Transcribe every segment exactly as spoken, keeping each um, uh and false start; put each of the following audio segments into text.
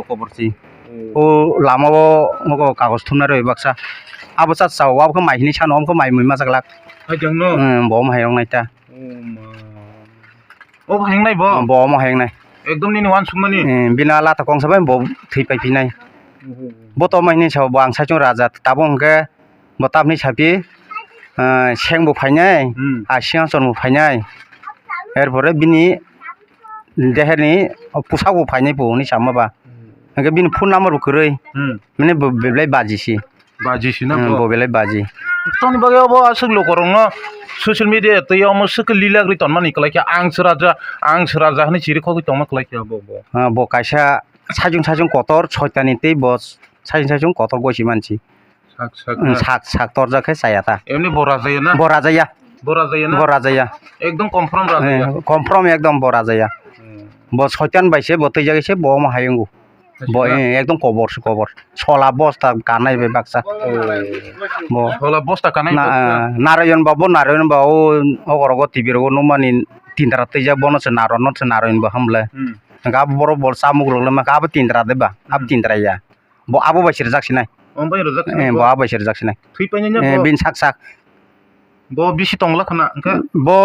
kobor si. Hmm. O lama o nogo kagoj thumnai rwi baksa. Abo cha chao, abo khe mai hinwi sano, omo khe mai mui machak lak. Hai jang no? Hmm, bo omo hai rok nai ta. Oh ma. O hai nai bo? Bo omo hai nai. Ekdom nini wansukmani? Hmm, bini a lata kongsa bai bo thwi pai phinai. Hmm. Bo to omo hinwi sao, bo ang saichung raja, tabuk hwnkhe bo tamni sapi, ah, seng bo phainai, hmm, ah, singhason bo phainai, er pore bini deherni pusak bo phainai bo hinwi sama ba. Hmm. Hwnkhe bini phone number bo kwrwi, hmm, mane bo belai baji si. Baji si na, hmm, bo? Bo belai baji. Toni bagwi obo aswk lukurokno social media twi omo swkhe lila gri tonmani kwlai khe, ang se raja, ang se raja hinwi chiri khogwi tongma kwlai khe obo, bo. Ah, bo kaisa sajung sajung kotor soitani tei bo sajung sajung kotor gosi mansi. Sak sak hmm, na. Sak sak torjak khe chaya ta. Emni bo raja ya na? Bo raja ya. Bo raja ya na? Bo raja ya. Ekdom confirm raja ya. Eh, confirm ekdom bo raja ya. Hmm. Bo soitan bai se, bo twijagwi se, bo omo hai wngo. Bo, eh, ekdom kobor se kobor. Sola bosta kanai bai baksa. Oh. Bo. Sola bosta kanai na, baksa? Eh, Narayan ba, bo Narayan ba, o, o orogo T V rogo nukmani tindra twijak, bono se Narayan, no se Narayan ba hamle. Hmm. Hwnkhe abo borok bo chamuk rwgwlai mankha, abo tindra de ba, abo hmm, tindra ya. Bo abo bai se rwjak sinai. Omo bai rwjak sinai. Eh, bo? Bo abo bai se rwjak sinai. Thwi painai na eh, bo? Bini sak sak. Bo bisi tongla khna, hwnkhe? Bo,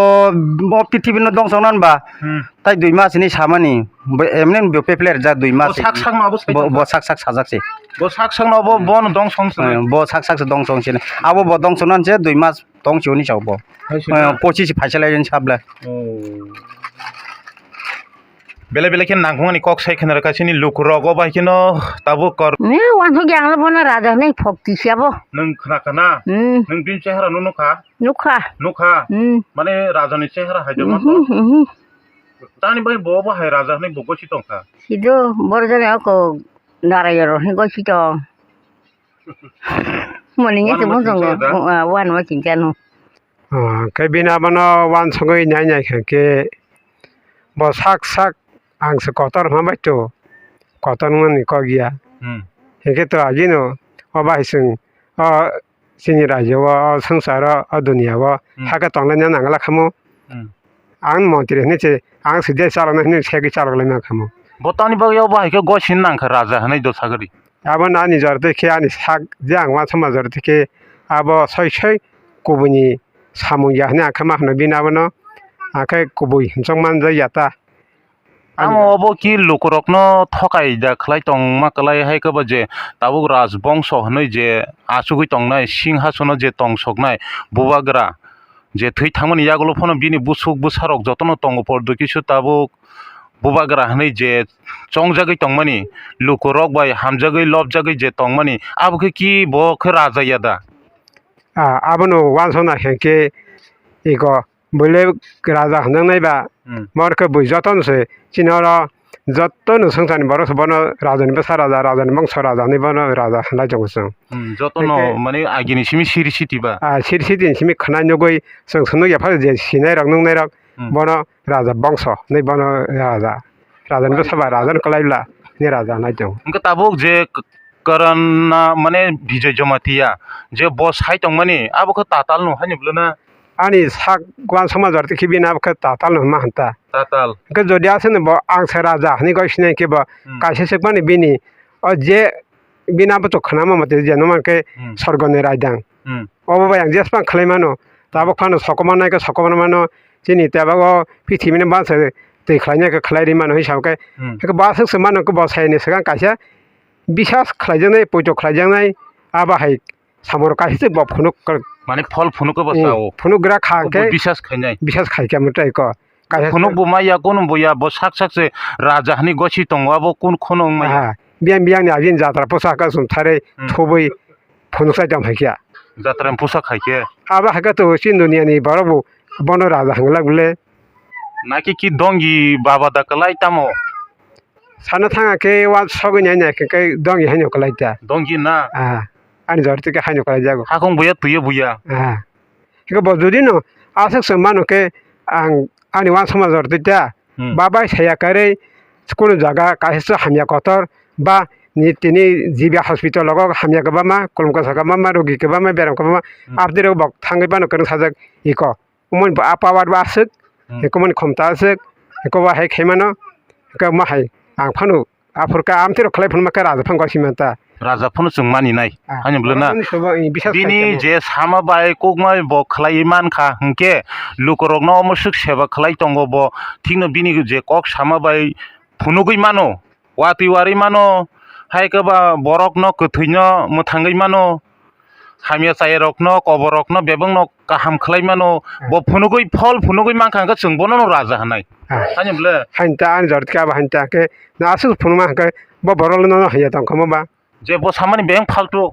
bo pithibino dongchokna hwnba, hmm, tai dui mas hinwi samani. Bo emni bo peple rwjak dui mas. Bo sak sakno abo sai bo, tongkha? Bo sak sak sajak se. Bo sak sakno abo, hmm, bono dongsong se. Eh, bo sak sak se dongsong se. Abo bo dongsong nani se dui mas tong se hwnwi sao bo. Hai se eh, na? Pochis phaisa lai hwnwi sabla. Oh. Belai belai khe nangkukmani kok sai khna rwkha chini lukurok, o bai kheno tabuk kor. Ni wansukya ang le bono raja hwnwi phok tisiya bo. Nwng khna kha na? Hmm. Nwng bini chehara no nukha? Nukha. Nukha? Hmm. Mane raja ni chehara hai joma to? Mhm, mhm. Tani bai bo bo hai raja hwnwi bo gosi tongkha? Sido, boro jani ako Narayan rok hwnwi gosi tong. Moni ngi se mung tongo. Wan ma chingsa da? Wan ma chingsa no. Ah, khe bini abono wansugwi nai nai kha khe bo sak sak ang se kotor hwnba bai to, kotor wngmani kok ya. Hmm. Hinkhe to agino o bai chwng o chini rajyo o, o swngcharo, o duniya o hmm, hakhe tonglaina nangla khamu. Hmm. Ang montri hinwi se, ang se de chaloknai hinwi segwi chaloklai mankhamu. Bo tamni bagwi o bahai khe gosin nangkha raja hinwi do sagri. Abo no ani jora twi khe ani sak je ang uansukma jora twi khe abo soi soi kubuini samung ya hinwi ang khe ma hwno bini abono, ang khe kubui himsok manjak ya ta. Tamo obo ki lukurokno thokai da khlai tongma kwlai hai khe bo je tabuk rajbongso hinwi je achugwi tongnai, singhasono je tongsoknai bubagra, je thwi thangmani yagulo phano bini busuk bwsarok jotono tongo, pordo kisu tabuk bubagra hinwi je chongjagwi tongmani, lukurok bai hamjagwi lobjagwi je tongmani, abo khe ki bo khe raja ya da? Ah, abono uansukna khe khe ego. Buile raja hwnjaknai ba, hmm, bor khe bui jotono se chini oro jotono swngcharni borok se bono rajani bwsa raja, rajani bongso raja hinwi bono raja hwnlai tongo chwng. Hmm, jotono hwnkhe mane agini simi siri siti ba? Ah, siri siti ni simi khwnai nugwi chwng se nukya phano je sinai rok nuknai rok hmm, bono raja bongso hinwi bono raja, rajani bwsa ba rajani kwlai bla hinwi raja hwnlai tongo. Hwnkhe tabuk je k-, Karana mane Bijoy Jamatia je bo sai tongmani abo khe tatal no haino bwlana? Ani sak uansukma jora twi khe bini abo khe tatal no hwnma hwn ta. Tatal. Hwnkhe jodi aswkno bo ang se raja hinwi goi sinai khe bo hmm, kaisa swkmani bini o je bini abo to khwnama mate je numa khe hmm, sorgoni raidang. Hmm. Obo bai ang jesphang khlai mano. Tabuk phano sokomornai khe sokomormano chini tebago pithimini bansa twi khlainai khe khlai ri mano hinwi sa khe. Hmm. Hwnkhe bo aswk se mano khe bo saini swkang kaisa bisas khlaijaknai, poito khlaijaknai, abo hai samoro kaisa se bo phunuk kwrwk. Mane phol phunuk khe bo eh, sao. Phunuk gra kha o bo khe bisas khainai. Bisas khai khe mwtai ko. Kaisa phunuk se bo maya, kunu bo ya, bo sak sak se raja hinwi gosi tongo, abo kun khunuk maya? Aha. Biyang biyang ni agini jatra posa ka sum thare hmm, thubui phunuk sai tong hai khe. Jatra ni posa khai khe. Abo hai khe to chini duniya ni borok bo bono raja hwnglak bole. Naki ki dongi baba da kwlai tamo? Sana thanga khe uansugwi nai nai khe khe dongi haino kwlai ta. Dongi na? Ah, ani jora twi khe haino kwlai jago. Hakung buya twiyo buya. Ah. Hwnkhe bo jodi no aswk se mano khe ang ani uansukma jora twi ta. Hmm. Ba bai saya karwi kunu jaga kaisa hamya kotor ba ni tini G B hospital rogo hamya kwbangma, kolom kasa kwbangma, rogi kwbangma, beram kwbangma, hmm, aboni rok bo thangwi phano kwrwng sajak iko. Omo ni power bo aswk, hmm, eko mani khomta aswk, eko bo hai khai mano, eko ma hai ang phano Aphur khe amtwi rok khlai phunukma khe raja phano gosima ta. Raja phano chwng mani nai. Ah, ani bwle na. Borok ni sobo, eh, bisas bini khai tamo. Je sama bai kokma bo khlai man kha hwnkhe lukurok no omo swk seba khlai tongo bo. Thikno bini je kok sama bai phunugwi mano, watwi warwi mano, hai khe ba borok no kwthwi no mwthangwi mano. Hamya chaya rokno, kobor rokno bebakno kaham khlai mano. Hmm. Bo phunugwi, phol phunugwi mankha hwnkhe chwng bono no raja hwnwi. Ah. Ani bwle? Hain ta ani jora khe abo hain ta khe na aswk phunukma hwnkhe bo borok no haya tong kha mo ba? Je bo samani bebak phaltu.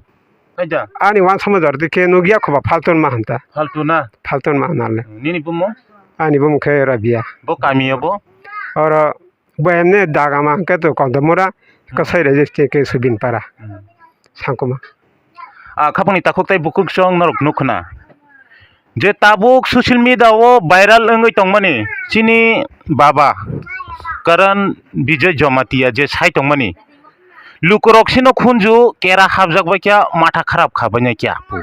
Hai da? Ani wansukma jora khe nukya kho ba phaltu ma hwn ta. Phaltu na? Phaltu ma hwn le. Nini bumung? Ani bumung khe Rabia. Bo kami o bo? Oro Bo hemne dagama hwnkhe to Kondamura, hmm, Kasai Rajek Cheke Subin Para. Hmm. Sangkuma. Ah, khapangni takhuk tei bukhuk chwng norok nukho na. Je tabuk social media o viral wngwi tongmani chini baba Karan Bijoy Jamatia je sai tongmani. Lukurok sino khunju kera hapjak bai kya matha kharap kha bai kya pu.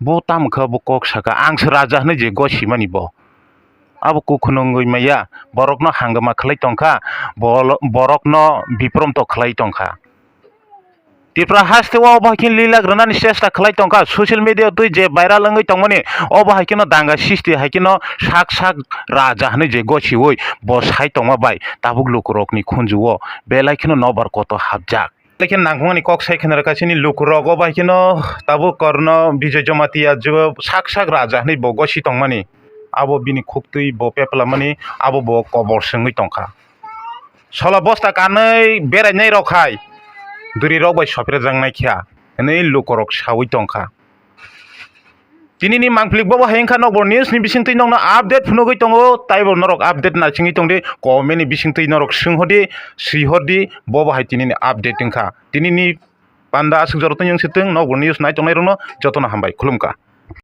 Bo tamo khe bo kok saka, ang se raja hwnwi je gosimani bo. Abo kuk khunungwi maya, borokno hangama khlai tongkha, bolo-, borokno biprom to khlai tongkha. Tipra haste o obo hai khe lilak rwnani chesta khlai tongkha, social media twi je viral wngwi tongmani, obo hai kheno danga sisti hai kheno sak sak raja hwnwi je gosiwi bo sai tongma bai tabuk lukurokni khunju-o belai kheno nobar koto hapjak. Belai khe nangkukmani kok sai kheno rwkha chini lukurok, o bai kheno tabuk Karno Bijoy Jamatia je sak sak raja hwnwi bo gosi tongmani, abo bini khuktwi bo peplamani, abo bo kobor swngwi tongkha. Sola bosta kanwi berainai rok hai duri rok bai sopre jangnai kha hwnwi lukurok sawi tongkha. Tinini mangpili bobo hai wngkha nokbar news ni bisingtwi nokno update phunugwi tongo, taibo norok update naisingwi tongdi, comment ni bisingtwi norok swnghordi, swihordi, bobo hai tinini update wngkha. Tinini panda aswk jorotoni wngsitwng, nokbar news naitongnai rokno jotono hambai, khulumkha.